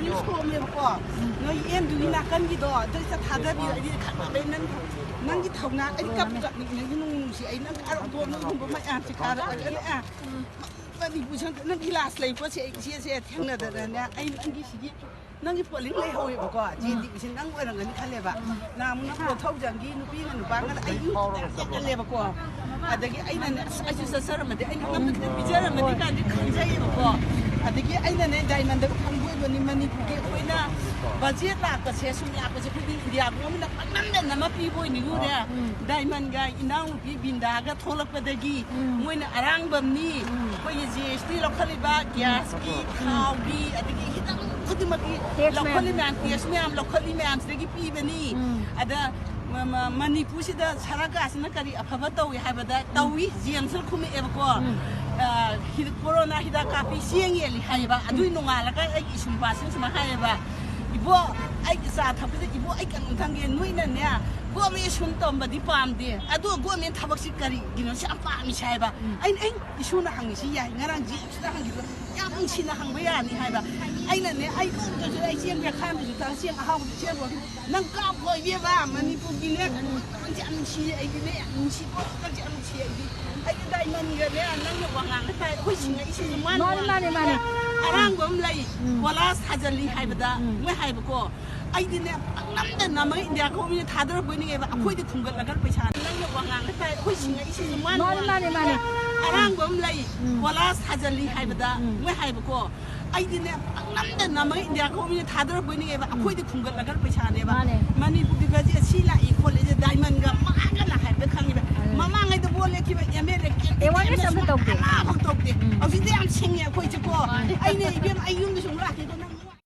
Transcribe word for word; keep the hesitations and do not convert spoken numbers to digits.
ꯁꯣꯝꯃꯦꯕꯀꯣ, ꯅꯣꯏ ꯑꯦꯝꯗꯨꯒꯤ ꯅꯥꯀꯟꯒꯤꯗꯣ ꯑꯗꯨ ꯆꯠ ꯊꯥꯗꯕꯤꯔꯣ꯫ ꯑꯩꯗꯤ ꯈꯪꯉꯕꯅꯤ ꯅꯪ, ꯅꯪꯒꯤ ꯊꯧꯅꯥ꯫ ꯑꯩꯗꯤ ꯀꯞꯄꯨ ꯀꯞꯅꯤꯡꯉꯦ, ꯅꯪꯒꯤ ꯅꯨꯡ ꯅꯨꯡꯁꯤ꯫ ꯑꯩ ꯅꯪ ꯑꯔꯣ ꯕꯣꯝ ꯑꯗꯨꯒꯨꯝꯕ ꯃꯌꯥꯝꯁꯦ ꯀꯥꯔꯛꯑꯒꯅꯦ꯫ ꯃꯅꯤꯄꯨꯔ ꯁꯪ-, ꯅꯪ ꯏꯂꯥꯖ ꯂꯩ ꯄꯣꯠꯁꯦ ꯑꯩ ꯏꯆꯦꯁꯦ ꯊꯦꯡꯅꯗꯅꯅꯦ꯫ ꯑꯩ ꯅꯪꯒꯤ ꯁꯤꯒꯤ ꯅꯪꯒꯤ ꯄꯣꯠꯂꯤꯡ ꯂꯩꯍꯧꯋꯦꯕꯀꯣ꯫ ꯖꯦ ꯗꯤ ꯕꯤꯁꯤ ꯅꯪ ꯑꯣꯏꯔꯝꯒꯅꯤ ꯈꯜꯂꯦꯕ꯫ ꯅꯍꯥꯟꯃꯨꯛꯅ ꯄꯣꯠꯊꯧꯖꯝꯒꯤ ꯅꯨꯄꯤꯒ ꯅꯨꯄꯥꯒ ꯑꯩ ꯌꯨꯝ ꯈꯤꯇꯪ ꯆꯠꯀꯜꯂꯦꯕꯀꯣ꯫ ꯑꯗꯒꯤ ꯑꯩꯅꯅꯦ, "ꯑꯁ, ꯑꯩꯁꯨ ꯆꯠꯆꯔꯝꯃꯗꯤ, ꯑꯩꯅ ꯅꯝꯗꯅ ꯄꯤꯖꯔꯝꯃꯗꯤ" ꯀꯥꯏꯗꯤ ꯈꯟꯖꯩꯌꯦꯕꯀꯣ꯫ ꯑꯗꯒꯤ ꯑꯩꯅꯅꯦ, ꯗꯥꯏꯃꯟꯗ ꯐꯪꯕꯣꯏꯕꯅꯤ, ꯃꯅꯤꯄꯨꯔꯒꯤ ꯑꯩꯈꯣꯏꯅ ꯕꯖꯦꯠ ꯂꯥꯛꯄꯁꯦ, ꯁꯨꯝ ꯂꯥꯛꯄꯁꯦ ꯑꯩꯈꯣꯏꯗꯤ ꯏꯟꯗꯤꯌꯥ ꯒꯣꯔꯃꯦꯟꯅ ꯄꯪꯅꯝꯗ ꯅꯝꯃ ꯄꯤꯕ ꯑꯣꯏꯅꯤꯡꯉꯨꯔꯦ꯫ ꯗꯥꯏꯃꯟꯒ ꯏꯅꯥꯎꯅꯨꯄꯤ ꯕꯤꯟꯗꯥꯒ ꯊꯣꯛꯂꯛꯄꯗꯒꯤ ꯃꯣꯏꯅ ꯑꯔꯥꯡꯕꯝꯅꯤ, ꯑꯩꯈꯣꯏꯒꯤ ꯖꯤ ꯑꯦꯁ ꯇꯤ ꯂꯧꯈꯠꯂꯤꯕ, ꯒ꯭ꯌꯥꯁꯀꯤ, ꯊꯥꯎꯒꯤ, ꯑꯗꯒꯤ ꯍꯤꯗꯥꯛ ꯈꯨꯗꯤꯡꯃꯛꯀꯤ ꯇꯦꯛꯁ ꯂꯧꯈꯠꯂꯤ ꯃꯌꯥꯝ꯫ ꯃꯌꯥꯝ, ꯇꯦꯛꯁ ꯃꯌꯥꯝ ꯂꯧꯈꯠꯂꯤ ꯃꯌꯥꯝꯁꯤꯗꯒꯤ ꯄꯤꯕꯅꯤ꯫ ꯑꯗ ꯃ-, ꯃ-, ꯃꯅꯤꯄꯨꯔꯁꯤꯗ ꯁꯔꯀꯥꯔꯁꯤꯅ ꯀꯔꯤ ꯑꯐꯕ ꯇꯧꯏ ꯍꯥꯏꯕꯗ, ꯇꯧꯏ, ꯖꯦꯝꯁꯅ ꯈꯨꯝꯃꯛꯑꯦꯕꯀꯣ꯫ ꯑ, ꯍꯤ-, ꯀꯣꯔꯣꯅꯥ ꯍꯤꯗꯥꯛ ꯀꯥꯞꯄꯤ, ꯆꯦꯡ ꯌꯦꯜꯂꯤ ꯍꯥꯏꯌꯦꯕ꯫ ꯑꯗꯨꯏ ꯅꯣꯡꯉꯥꯜꯂꯒ ꯑꯩꯒꯤ ꯏꯁꯨ ꯅꯨꯄꯥꯁꯤꯅ ꯁꯨꯃꯥꯏꯅ ꯍꯥꯏꯌꯦꯕ, "ꯏꯕꯣ, ꯑꯩ ꯆꯥ ꯊꯛꯄꯗ, ꯏꯕꯣ, ꯑꯩ ꯀꯩꯅꯣꯝ ꯊꯝꯒꯦ, ꯅꯣꯏꯅꯅꯦ ꯒꯣꯔꯃꯦꯟ ꯁꯨꯝ ꯇꯧꯔꯝꯕꯗꯤ ꯄꯥꯝꯗꯦ, ꯑꯗꯣ ꯒꯣꯔꯃꯦꯟ ꯊꯕꯛꯁꯤ ꯀꯔꯤꯒꯤꯅꯣ ꯁꯤ ꯌꯥꯝ ꯄꯥꯝꯃꯤꯁꯦ?" ꯍꯥꯏꯕ꯫ ꯑꯩꯅ, "ꯑꯩ ꯏꯁꯨꯅ ꯍꯪꯉꯤꯁꯤ ꯌꯥꯏ, ꯉꯔꯥꯡ ꯖꯦꯝꯁꯅ ꯍꯪꯉꯤꯗꯣ ꯌꯥꯝ ꯅꯨꯡꯁꯤꯅ ꯍꯪꯕ ꯌꯥꯅꯤ" ꯍꯥꯏꯕ꯫ ꯑꯩꯅꯅꯦ, ꯑꯩ ꯀꯧꯗ꯭ꯔꯁꯨ ꯑꯩ ꯆꯦꯡ ꯕꯦꯛꯈꯥꯏ ꯑꯃꯁꯨ ꯊꯛ-, ꯆꯦꯡ ꯑꯍꯥꯎꯕꯁꯨ ꯆꯦꯡ ꯂꯣꯏ-, ꯅꯪ ꯀꯥꯞꯈꯣ ꯏꯕꯦꯝꯃ, ꯃꯅꯤꯄꯨꯔꯒꯤꯅꯦ, ꯅꯪꯁꯦ ꯌꯥꯝ ꯅꯨꯡꯁꯤꯌꯦ ꯑꯩꯗꯤꯅꯦ, ꯌꯥꯝ ꯅꯨꯡꯁꯤꯀꯣ, ꯅꯪꯁꯦ ꯌꯥꯝ ꯅꯨꯡꯁꯤꯌꯦ ꯑꯩꯗꯤ꯫ ꯑꯩꯗꯤ ꯗꯥꯏꯃꯟꯒꯅꯦ, ꯅꯪꯅ ꯋꯥ ꯉꯥꯡꯅ ꯇꯥꯏ, ꯑꯩꯈꯣꯏ ꯁꯤꯡꯉꯛꯏꯁꯤꯁꯨ ꯃꯥꯅ ꯃꯥꯅꯤ, ꯃꯥꯅꯤ, ꯋꯥ ꯃꯥꯅꯤ꯫ ꯉꯥꯡꯅ ꯑꯔꯥꯡꯕ ꯑꯃ ꯂꯩ, ꯎꯝ꯫ ꯀꯣꯂꯥꯁ ꯊꯥꯖꯤꯜꯂꯤ ꯍꯥꯏꯕꯗ ꯎꯝ꯫ ꯃꯣꯏ ꯍꯥꯏꯕꯀꯣ, ꯑꯩꯗꯤꯅꯦ, ꯄꯪꯅꯝꯗ ꯅꯝꯃꯒ ꯏꯟꯗꯤꯌꯥ ꯒꯣꯔꯃꯦꯟꯅ ꯊꯥꯗꯔꯛꯄꯣꯏ ꯅꯤꯡꯉꯦꯕ, ꯎꯝ꯫ ꯑꯩꯈꯣꯏꯗꯤ ꯊꯨꯡꯒꯠꯂꯒ ꯄꯩꯁꯥ ꯅꯪꯅ ꯋꯥ ꯉꯥꯡꯅ ꯇꯥꯏ, ꯑꯩꯈꯣꯏ ꯁꯤꯡꯉꯛꯏꯁꯤꯁꯨ ꯃꯥꯅ ꯃꯥꯅꯤ, ꯋꯥ ꯃꯥꯅꯤ, ꯉꯥꯡꯅ ꯃꯥꯅꯤ꯫ ꯑꯔꯥꯡꯕ ꯑꯃ ꯂꯩ, ꯎꯝ꯫ ꯀꯣꯂꯥꯁ ꯊꯥꯖꯤꯜꯂꯤ ꯍꯥꯏꯕꯗ ꯎꯝ꯫ ꯃꯣꯏ ꯍꯥꯏꯕꯀꯣ, ꯑꯩꯗꯤꯅꯦ, ꯄꯪꯅꯝꯗ ꯅꯝꯃꯒ ꯏꯟꯗꯤꯌꯥ ꯒꯣꯔꯃꯦꯟꯅ ꯊꯥꯗꯔꯛꯄꯣꯏ ꯅꯤꯡꯉꯦꯕ, ꯎꯝ꯫ ꯑꯩꯈꯣꯏꯗꯤ ꯊꯨꯡꯒꯠꯂꯒ ꯄꯩꯁꯥꯅꯦꯕ꯫ ꯃꯥꯅꯦ꯫ ꯃꯅꯤꯄꯨꯔꯒꯤ ꯒꯥꯔꯤ ꯑꯁꯤ ꯂꯥꯛꯏ ꯈꯣꯠꯂꯤꯁꯦ ꯗꯥꯏꯃꯟꯒ ꯃꯥꯒꯅ ꯍꯥꯏꯕꯗ ꯈꯪꯉꯤꯕ꯫ ꯑꯗꯨꯅꯦ꯫ ꯃꯃꯥꯡꯉꯩꯗ ꯕꯣꯠ ꯂꯦꯞꯈꯤꯕ M L A candidate awareness ꯑꯝꯇ ꯇꯧꯗꯦ꯫ ꯑꯃꯐꯥꯎ ꯇꯧꯗꯦ꯫ ꯎꯝ꯫ ꯍꯧꯖꯤꯛꯇꯤ ꯌꯥꯝ ꯁꯤꯡꯉꯦ ꯑꯩꯈꯣꯏꯁꯦꯀꯣ꯫ ꯃꯥꯅꯦ꯫ ꯑꯩꯅ ꯏꯕꯦꯝ ꯑꯩ ꯌꯨꯝꯗ ꯁꯨꯝ ꯂꯥꯛꯀꯦꯀꯣ꯫